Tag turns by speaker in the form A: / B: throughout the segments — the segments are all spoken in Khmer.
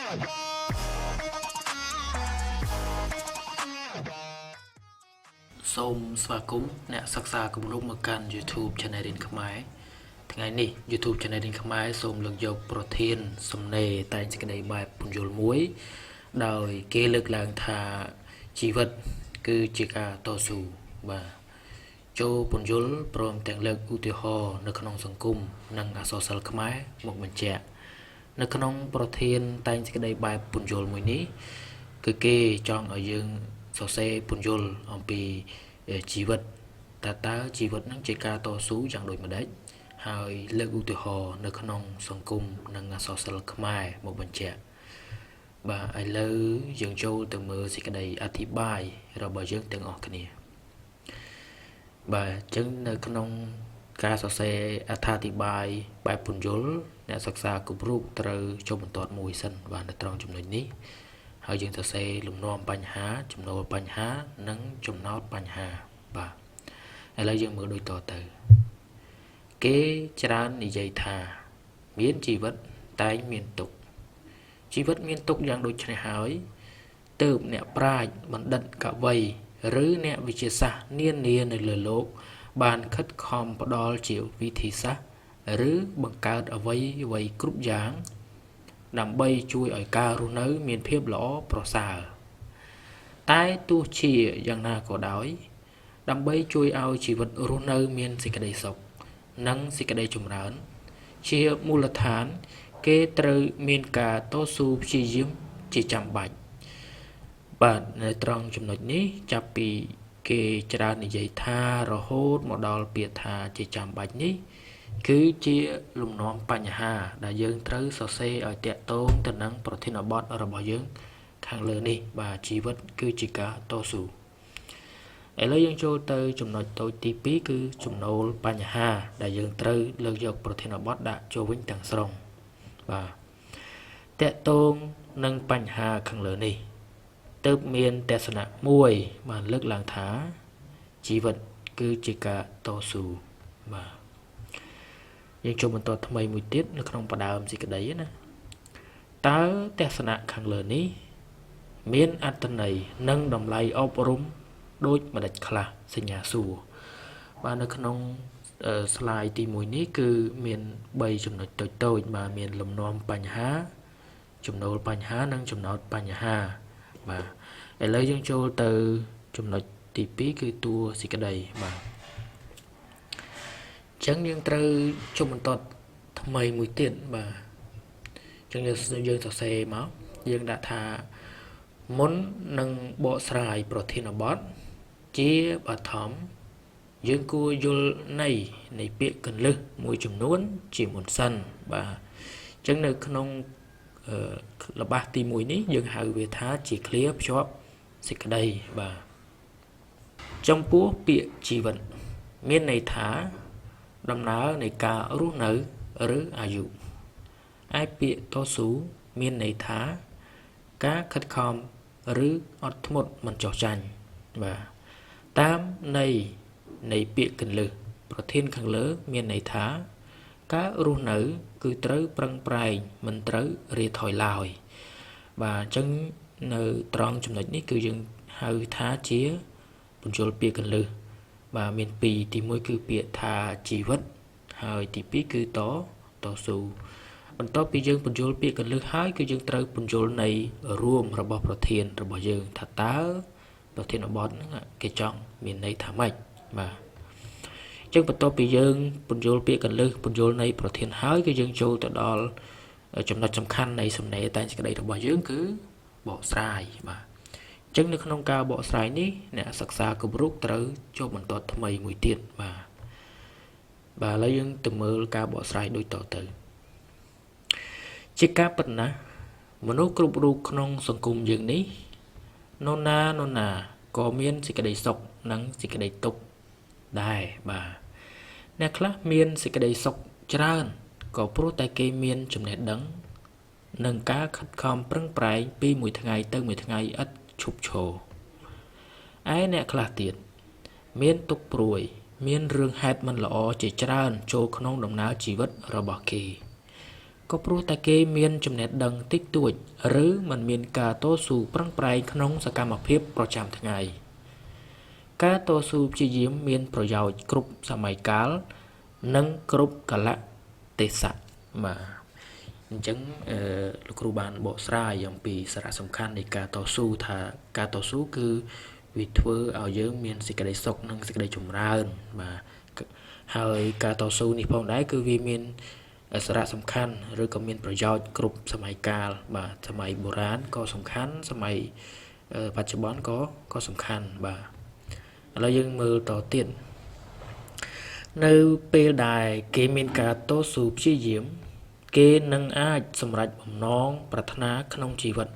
A: សូមស្វាគមន៍អ្នកសិក្សាគំរូមកកាន់ YouTube Channel រៀនខ្មែរថ្ងៃនេះ YouTube Channel រៀនខ្មែរសូមលើកយកប្រធានសំណេរតែងសេចក្តីបែបពន្យល់មួយ ដោយគេលើកឡើងថាជីវិតគឺជាការតស៊ូបាទចូលពន្យល់ព្រមទាំងលើកឧទាហរណ៍នៅក្នុងសង្គមនិងអក្សរសិល្ប៍ខ្មែរមកបញ្ជាក់នៅក្នុងប្រធានតែងសេចក្តីបែបពន្យល់មួយនេះគឺគេចង់ឲ្យយើងសរសេរពន្យល់អំពីជីវិតតើតើជីវិតនឹងជាការតស៊ូយ៉ាងដូចម្ដេចហើយលើកឧទាហរណ៍នៅក្នុងសង្គមនិងអក្សរសិល្ប៍ខ្មែរមកបញ្ជាក់បាទឥឡូវយើងចូលទៅមើលសេចក្តីអធិប្បាយរបស់យើងទាំងអស់គ្នាបាទអញ្ចឹងនៅក្នុងការសរសេរអត្ថាធិប្បាយបែបពន្យល់អ្នកសិក្សាគ្រប់រូបត្រូវចុះបន្ទាត់មួយសិនបាទនៅត្រង់ចំណុចនេះហើយយើងសរសេរលំនាំបញ្ហាចំណូលបញ្ហានិងចំណោទបញ្ហាបាទឥឡូវយើងមើលដូចតទៅគេច្រើននិយាយថាមានជីវិតតែងមានទុក្ខជីវិតមានទុក្ខយ៉ាងដូចនេះហើយទើបអ្នកប្រាជ្ញបណ្ឌិតកវីឬអ្នកវិទ្យាសាស្ត្រនានានៅលើលោកបានខិតខំផ្ដល់ជាវិធីសាស្ត្រឬបង្កើតអ្វីអ្វីគ្រប់យ៉ាងដើម្បីជួយឲ្យការរស់នៅមានភាពល្អប្រសើរតែទោះជាយ៉ាងណាក៏ដោយដើម្បីជួយឲ្យជីវិតរស់នៅមានសេចក្តីសុខនិងសេចក្តីចម្រើនជាមូលដ្ឋានគេត្រូវមានការតស៊ូព្យាយាមជាចាំបាច់បាទនៅត្រង់ចំណុចនេះចាប់ពីគេច្រើននិយាយថារហូតមកដល់ពាក្យថាជាចាំបាច់នេះគឺជាលំនាំបញ្ហាដែលយើងត្រូវសរសេរឲ្យតាក់ទងទៅនឹងប្រធានបទរបស់យើងខាងលើនេះបាទជីវិតគឺជាការតស៊ូឥឡូវយើងចូលទៅចំណុចតូចទី2គឺចំណូលបញ្ហាដែលយើងត្រូវលើកយកប្រធានបទដាក់ចូលវិញទាំងស្រុងបាទតាក់ទងនឹងបញ្ហាខាងលើនេះទើបមានទស្សនៈមួយបានលើកឡើងថាជីវិតគឺជាការតស៊ូបាទយើងចូលបន្តថ្មីមួយទៀតនៅក្នុងបដើមសេចក្តីណាតើទស្សនៈខាងលើនេះមានអត្ថន័យនិងតម្លៃអប់រំដូចម្ដេចខ្លះសញ្ញាសួរបាទនៅក្នុង slide ទី1នេះគឺមាន3ចំណុចតូចៗបាទមានលំនាំបញ្ហាចំណូលបញ្ហានិងចំណោទបញ្ហាបាទឥឡូវយើងចូលទៅចំណុចទី2គឺតួសេចក្តីបាទអញ្ចឹងយើងត្រូវចុះបន្ទាត់ថ្មីមួយទៀតបាទអញ្ចឹងយើងសរសេរមកយើងដាក់ថាមុននឹងបកស្រាយប្រធានបទជាបឋមយើងគួរយល់ន័យនៃពាក្យកន្លឹះមួយចំនួនជាមុនសិនបាទអញ្ចឹងនៅក្នុងល្បះទី1នេះយើងហៅវាថាជាឃ្លាភ្ជាប់សេចក្តីបាទចំពោះពាក្យជីវិតមានន័យថាដំណើរនៃការរស់នៅឬអាយុឯពាក្យតស៊ូមានន័យថាការខិតខំឬអត់ធ្មត់មិនចុះចាញ់បាទតាមន័យនៃពាក្យកន្លឹះប្រធានខាងលើមានន័យថាការរស់នៅគឺត្រូវប្រឹងប្រែងមិនត្រូវរាថយឡើយបាទអញ្ចឹងនៅត្រង់ចំណុចនេះគឺយើងហៅថាជាពន្យល់ពាក្យកន្លឹះបាទមាន2ទី1គឺពាក្យថាជីវិតហើយទី2គឺតស៊ូបន្ទាប់ពីយើងពន្យល់ពាក្យកន្លឹះហើយគឺយើងត្រូវពន្យល់នៃរួមរបស់ប្រធានរបស់យើងថាតើប្រធានបទហ្នឹងគេចង់មានន័យថាម៉េចបាទអញ្ចឹងបន្ទាប់ពីយើងពន្យល់ពាក្យកន្លឹះពន្យល់នៃប្រធានហើយគឺយើងចូលទៅដល់ចំណុចសំខាន់នៃសំណេរតែងសេចក្តីរបស់យើងគឺបកស្រាយបាទអញ្ចឹងនៅក្នុងការបកស្រាយនេះអ្នកសិក្សាគ្រប់រូបត្រូវចូលបន្ទាត់ថ្មីមួយទៀតបាទបាទឥឡូវយើងទៅមើលការបកស្រាយដូចតទៅជាការពិតណាស់មនុស្សគ្រប់រូបក្នុងសង្គមយើងនេះនរណានរណាក៏មានសេចក្តីសុខនិងសេចក្តីទុក្ខដែរបាទអ្នកខ្លះមានសេចក្តីសុខច្រើនក៏ព្រោះតែគេមានចំណេះដឹងនិងការខិតខំប្រឹងប្រែងពីមួយថ្ងៃទៅមួយថ្ងៃឥតឈប់ឈរឯអ្នកខ្លះទៀតមានទុក្ខព្រួយមានរឿងហេតុមិនល្អជាច្រើនចូលក្នុងដំណើរជីវិតរបស់គេ ក៏ព្រោះតែគេមានចំណេះដឹងតិចតួចឬមិនមានការតស៊ូប្រឹងប្រែងក្នុងសកម្មភាពប្រចាំថ្ងៃការតស៊ូព្យាយាមមានប្រយោជន៍គ្រប់សម័យកាលនិងគ្រប់កាលៈទេសៈបាទអញ្ចឹងអឺលោកគ្រូបានបកស្រាយអំពីសារៈសំខាន់នៃការតស៊ូថាការតស៊ូគឺវាធ្វើឲ្យយើងមានសេចក្តីសុខនិងសេចក្តីចម្រើនបាទហើយការតស៊ូនេះផងដែរគឺវាមានសារៈសំខាន់ឬក៏មានប្រយោជន៍គ្រប់សម័យកាលបាទសម័យបុរាណក៏សំខាន់សម័យបច្ចុប្បន្នក៏សំខាន់បាទឥឡូវយើងមើលតទៀតនៅពេលដែលគេមានការតស៊ូព្យាយាមគេនឹងអាចសម្រេចបំណងប្រាថ្នាក្នុងជីវិត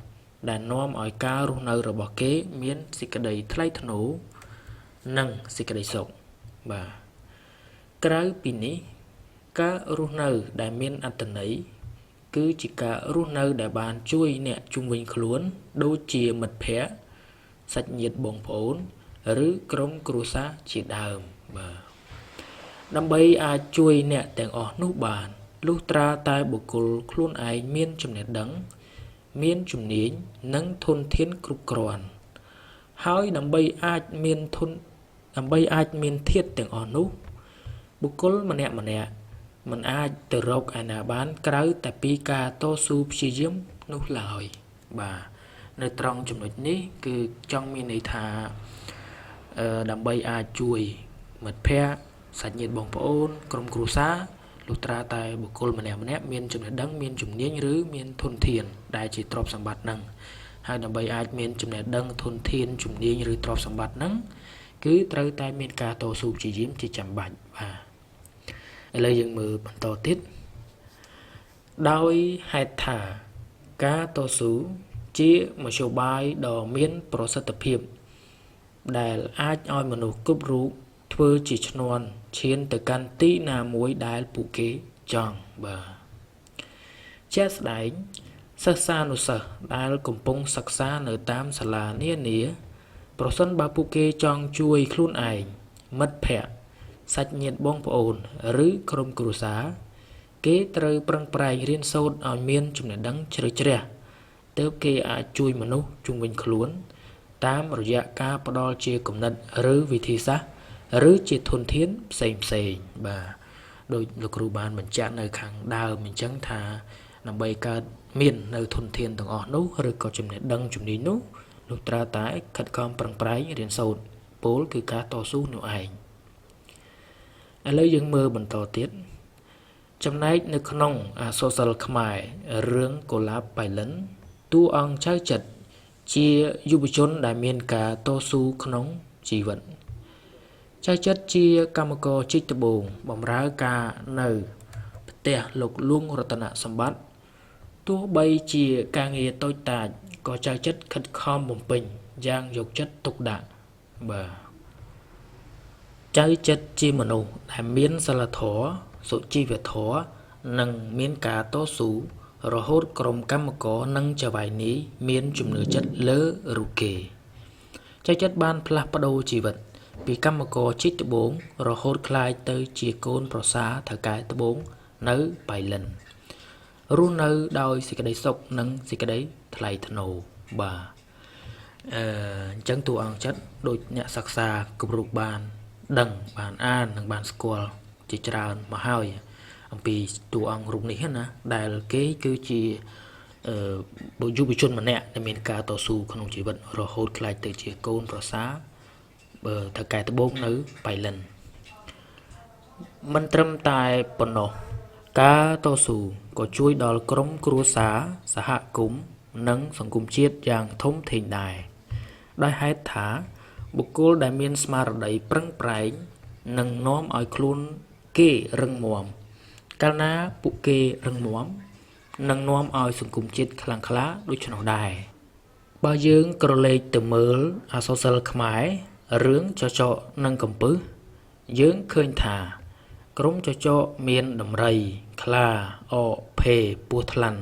A: ដែលនាំឲ្យការរស់នៅរបស់គេមានសេចក្តីថ្លៃថ្នូរនិងសេចក្តីសុខបាទក្រៅពីនេះការរស់នៅដែលមានអត្ថន័យគឺជាការរស់នៅដែលបានជួយអ្នកជុំវិញខ្លួនដូចជាមិត្តភ័ក្តិសាច់ញាតិបងប្អូនឬក្រុមគ្រួសារជាដើមបាទដើម្បីអាចជួយអ្នកទាំងអស់នោះបានលុះត្រាតែបុគ្គលខ្លួនឯងមានចំណេះដឹងមានជំនាញនិងធនធានគ្រប់គ្រាន់ហើយដើម្បីអាចមានធនដើម្បីអាចមានធាតុទាំងអស់នោះបុគ្គលម្នាក់ៗមិនអាចទៅរកឯណាបានក្រៅតែពីការតស៊ូព្យាយាមនោះឡើយបាទនៅត្រង់ចំណុចនេះគឺចង់មានន័យថាដើម្បីអាចជួយមិត្តភ័ក្តិសាច់ញាតិបងប្អូនក្រុមគ្រួសារលុះត្រាតែបុគ្គលម្នាក់ៗមានចំណេះដឹងមានជំនាញឬមានធនធានដែលជាទ្រព្យសម្បត្តិហ្នឹងហើយដើម្បីអាចមានចំណេះដឹងធនធានជំនាញឬទ្រព្យសម្បត្តិហ្នឹងគឺត្រូវតែមានការតស៊ូព្យាយាមជាចាំបាច់បាទឥឡូវយើងមើលបន្តទៀតដោយហេតុថាការតស៊ូជាមធ្យោបាយដ៏មានប្រសិទ្ធភាពដែលអាចឲ្យមនុស្សគ្រប់រូបធ្វើជាឈ្នាន់ឈានទៅកាន់ទីណាមួយដែលពួកគេចង់បាទជាក់ស្ដែងសិស្សានុសិស្សដែលកំពុងសិក្សានៅតាមសាលានានាប្រសិនបើពួកគេចង់ជួយខ្លួនឯងមិត្តភ័ក្តិសាច់ញាតិបងប្អូនឬក្រុមគ្រួសារគេត្រូវប្រឹងប្រែងរៀនសូត្រឲ្យមានចំណេះដឹងជ្រៅជ្រះទើបគេអាចជួយមនុស្សជុំវិញខ្លួនតាមរយៈការផ្ដល់ជាគំនិតឬវិធីសាស្ត្រឬជាធនធានផ្សេងផ្សេងបាទដោយលោកគ្រូបានបញ្ជាក់នៅខាងដើមអញ្ចឹងថាដើម្បីកើតមាននៅធនធានទាំងអស់នោះឬក៏ចំណេះដឹងជំនាញនោះលុះត្រាតែខិតខំប្រឹងប្រែងរៀនសូត្រពោលគឺការតស៊ូនោះឯងឥឡូវយើងមើលបន្តទៀតចំណែកនៅក្នុងអក្សរសិល្ប៍ខ្មែររឿងកុលាបបៃលិនតួអង្គចៅចិត្តជាយុវជនដែលមានការតស៊ូក្នុងជីវិតចៅចិត្តជាកម្មករជីកត្បូងបម្រើការនៅផ្ទះលោកលួងរតនសម្បត្តិទោះបីជាការងារតូចតាចក៏ចៅចិត្តខិតខំបំពេញយ៉ាងយកចិត្តទុកដាក់បាទចៅចិត្តជាមនុស្សដែលមានសីលធម៌សុជីវធម៌និងមានការតស៊ូរហូតក្រុមកម្មករនិងចៅហ្វាយនាយមានជំនឿចិត្តលើរូបគេចៅចិត្តបានផ្លាស់ប្ដូរជីវិតពីកម្មករជីកត្បូងរហូតក្លាយទៅជាកូនប្រសារថៅកែត្បូងនៅបៃលិនរស់នៅដោយសេចក្តីសុខនិងសេចក្តីថ្លៃថ្នូរបាទអញ្ចឹងតួអង្គចិត្តដូចអ្នកសិក្សាគ្រប់រូបបានដឹងបានអាននិងបានស្គាល់ជាច្រើនមកហើយអំពីតួអង្គរូបនេះណាដែលគេគឺជាយុវជនម្នាក់ដែលមានការតស៊ូក្នុងជីវិតរហូតក្លាយទៅជាកូនប្រសារថៅកែត្បូងនៅបៃលិនមិនត្រឹមតែប៉ុណ្ណោះការតស៊ូក៏ជួយដល់ក្រុមគ្រួសារសហគមន៍និងសង្គមជាតិយ៉ាងធំធេងដែរដោយហេតុថាបុគ្គលដែលមានស្មារតីប្រឹងប្រែងនឹងនាំឲ្យខ្លួនគេរឹងមាំកាលណាពួកគេរឹងមាំនឹងនាំឲ្យសង្គមជាតិខ្លាំងក្លាដូច្នោះដែរបើយើងក្រឡេកទៅមើលអក្សរសិល្ប៍ខ្មែររឿងចចកនិងកំពឹសយើងឃើញថាក្រុមចចកមានដំរីខ្លាអកភេពស់ថ្លាន់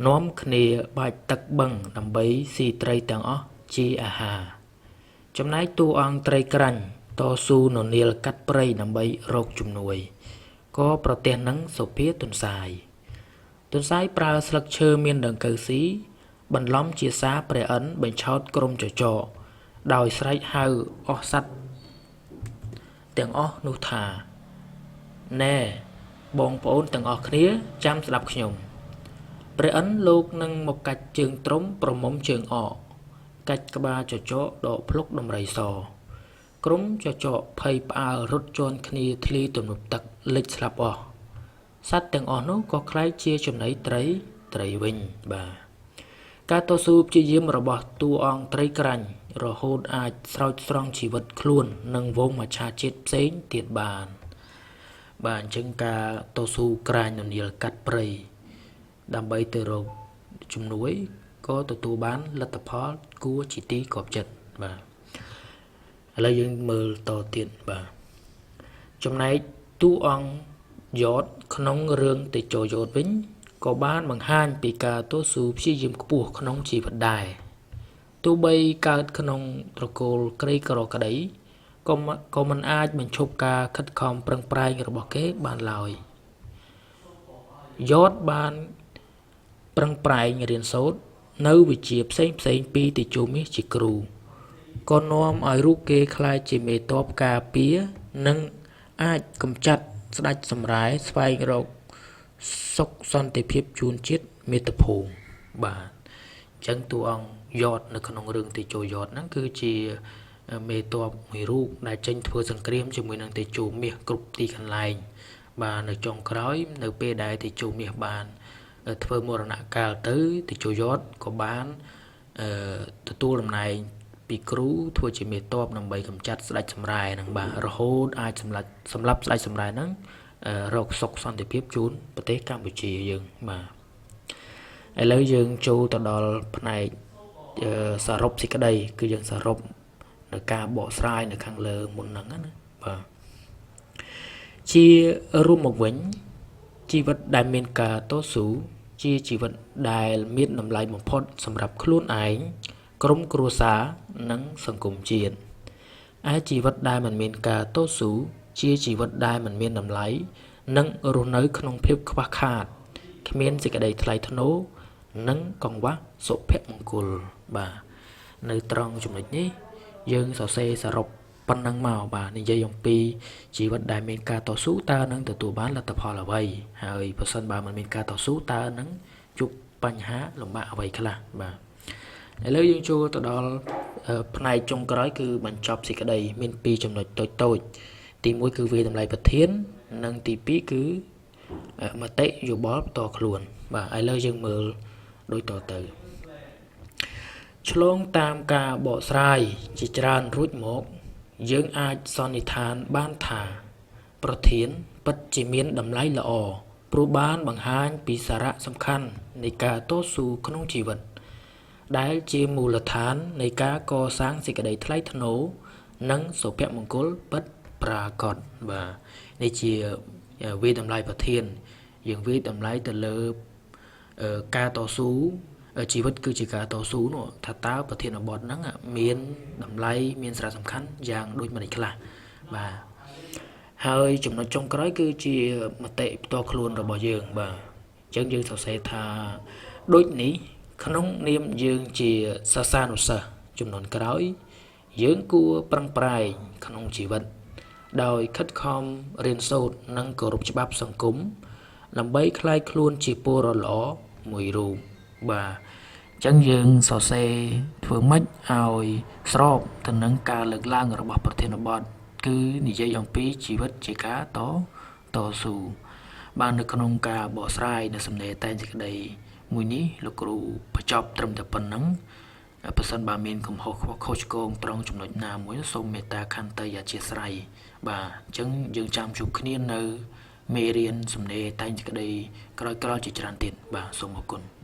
A: នាំគ្នាបាចទឹកបឹងដើម្បីស៊ីត្រីទាំងអស់ជាអាហារចំណែកតួអង្គត្រីក្រាញ់តស៊ូននៀលកាត់ព្រៃដើម្បីរកជំនួយក៏ប្រទះនឹងសុភាទន្សាយ ទន្សាយប្រើស្លឹកឈើមានដង្កូវស៊ីបន្លំជាសារព្រះឥន្ទ្របញ្ឆោតក្រុមចចកដោយស្រែកហៅអស់សត្វទាំងអស់នោះថា នែបងប្អូនទាំងអស់គ្នាចាំស្ដាប់ខ្ញុំ ព្រះឥន្ទ្រលោកនឹងមកកាច់ជើងត្រុំប្រមុំជើងអកកាច់ក្បាលចចកដកភ្លុកដំរីសក្រុមចចកភ័យផ្អើលរត់ជាន់គ្នាធ្លាយទំនប់ទឹកលិចស្លាប់អស់សត្វទាំងអស់នោះក៏ក្លាយជាចំណីត្រីត្រីវិញបាទការតស៊ូព្យាយាមរបស់តួអង្គត្រីក្រាញ់រហូតអាចស្រោចស្រង់ជីវិតខ្លួននិងហ្វូងមច្ឆជាតិផ្សេងទៀតបានបាទអញ្ចឹងការតស៊ូក្រាញននៀលកាត់ព្រៃដើម្បីទៅរកជំនួយក៏ទទួលបានលទ្ធផលគួរជាទីគាប់ចិត្តបាទឥឡូវយើងមើលតទៀតបាទចំណែកតួអង្គយ៉តក្នុងរឿងតេជោយ៉តវិញក៏បានបង្ហាញពីការតស៊ូព្យាយាមខ្ពស់ក្នុងជីវិតដែរទោះបីកើតក្នុងត្រកូលក្រីក្រក្តីក៏មិនអាចបញ្ឈប់ការខិតខំប្រឹងប្រែងរបស់គេបានឡើយយ៉តបានប្រឹងប្រែងរៀនសូត្រនៅវិជ្ជាផ្សេងៗពីតេជោមាសជាគ្រូក៏នាំឲ្យរូបគេក្លាយជាមេតបការពារនិងអាចកម្ចាត់ស្ដេចសម្រែស្វែងរកសុខសន្តិភាពជូនជាតិមាតុភូមិបាទអញ្ចឹងតួអង្គយ៉តនៅក្នុងរឿងតេជោយ៉តហ្នឹងគឺជាមេតបមួយរូបដែលចេញធ្វើសង្គ្រាមជាមួយនឹងតេជោមាសគ្រប់ទីកន្លែងបាទនៅចុងក្រោយនៅពេលដែលតេជោមាសបានធ្វើមរណកាលទៅតេជោយ៉តក៏បានទទួលតំណែងពីគ្រូធ្វើជាមេតបដើម្បីកម្ចាត់ស្ដេចសម្រែហ្នឹងបាទរហូតអាចសម្លាប់ស្ដេចសម្រែហ្នឹងរកសុខសន្តិភាពជូនប្រទេសកម្ពុជាយើងបាទឥឡូវយើងចូលទៅដល់ផ្នែកសរុបសេចក្តីគឺយើងសរុបនៅការបកស្រាយនៅខាងលើមុនហ្នឹងណាបាទជារួមមកវិញជីវិតដែលមានការតស៊ូជាជីវិតដែលមានតម្លៃបំផុតសម្រាប់ខ្លួនឯងក្រុមគ្រួសារនិងសង្គមជាតិឯជីវិតដែលមិនមានការតស៊ូជាជីវិតដែលមិនមានតម្លៃនិងរស់នៅក្នុងភាពខ្វះខាតគ្មានសេចក្តីថ្លៃថ្នូរនិងកង្វះសុភមង្គលបាទនៅត្រង់ចំណុចនេះយើងសរសេរសរុបប៉ុណ្ណឹងមកបាទនិយាយអំពីជីវិតដែលមានការតស៊ូតើនឹងទទួលបានលទ្ធផលអ្វីហើយប្រសិនបើមិនមានការតស៊ូតើនឹងជួបបញ្ហាលំបាកអ្វីខ្លះបាទឥឡូវយើងចូលទៅដល់ផ្នែកចុងក្រោយគឺបញ្ចប់សេចក្តីមានពីរចំណុចតូចៗទី1គឺវាតម្លៃប្រធាននិងទី2គឺមតិយោបល់ផ្ទាល់ខ្លួនបាទឥឡូវយើងមើលដូចតទៅឆ្លងតាមការបកស្រាយជាច្រើនរួចមកយើងអាចសន្និដ្ឋានបានថាប្រធានពិតជាមានតម្លៃល្អព្រោះបានបង្ហាញពីសារៈសំខាន់នៃការតស៊ូក្នុងជីវិតដែលជាមូលដ្ឋាននៃការកសាងសេចក្តីថ្លៃថ្នូរនិងសុភមង្គលពិតប្រាកដបាទនេះជាវាតម្លៃប្រធានយើងវាតម្លៃទៅលើការតស៊ូជីវិតគឺជាការតស៊ូនោះថាតើប្រធានបទហ្នឹងមានតម្លៃមានសារៈសំខាន់យ៉ាងដូចម្តេចខ្លះបាទហើយចំណុចចុងក្រោយគឺជាមតិផ្ទាល់ខ្លួនរបស់យើងបាទអញ្ចឹងយើងសរសេរថាដូចនេះក្នុងនាមយើងជាសិស្សានុសិស្សជំនាន់ក្រោយយើងគួរប្រឹងប្រែងក្នុងជីវិតដោយខិតខំរៀនសូត្រនិងគោរពច្បាប់សង្គមដើម្បីក្លាយខ្លួនជាពលរដ្ឋល្អមួយរូបបាទអញ្ចឹងយើងសរសេរធ្វើម៉េចឲ្យស្របទៅនឹងការលើកឡើងរបស់ប្រធានបទគឺនិយាយអំពីជីវិតជាការតស៊ូបាទនៅក្នុងការបកស្រាយនៅសំណេរតែងសេចក្តីមួយនេះលោកគ្រូបញ្ចប់ត្រឹមតែប៉ុណ្្នឹងប្រសិនបើមានកំហុសខុសឆ្គងត្រង់ចំណុចណាមួយសូមមេត្តាខន្តីអធ្យាស្រ័យបាទអញ្ចឹងយើងចាំជួបគ្នានៅមេរៀនសំណេរតែងសេចក្តីក្រោយៗជាច្រើនទៀតបាទសូមអរគុណ។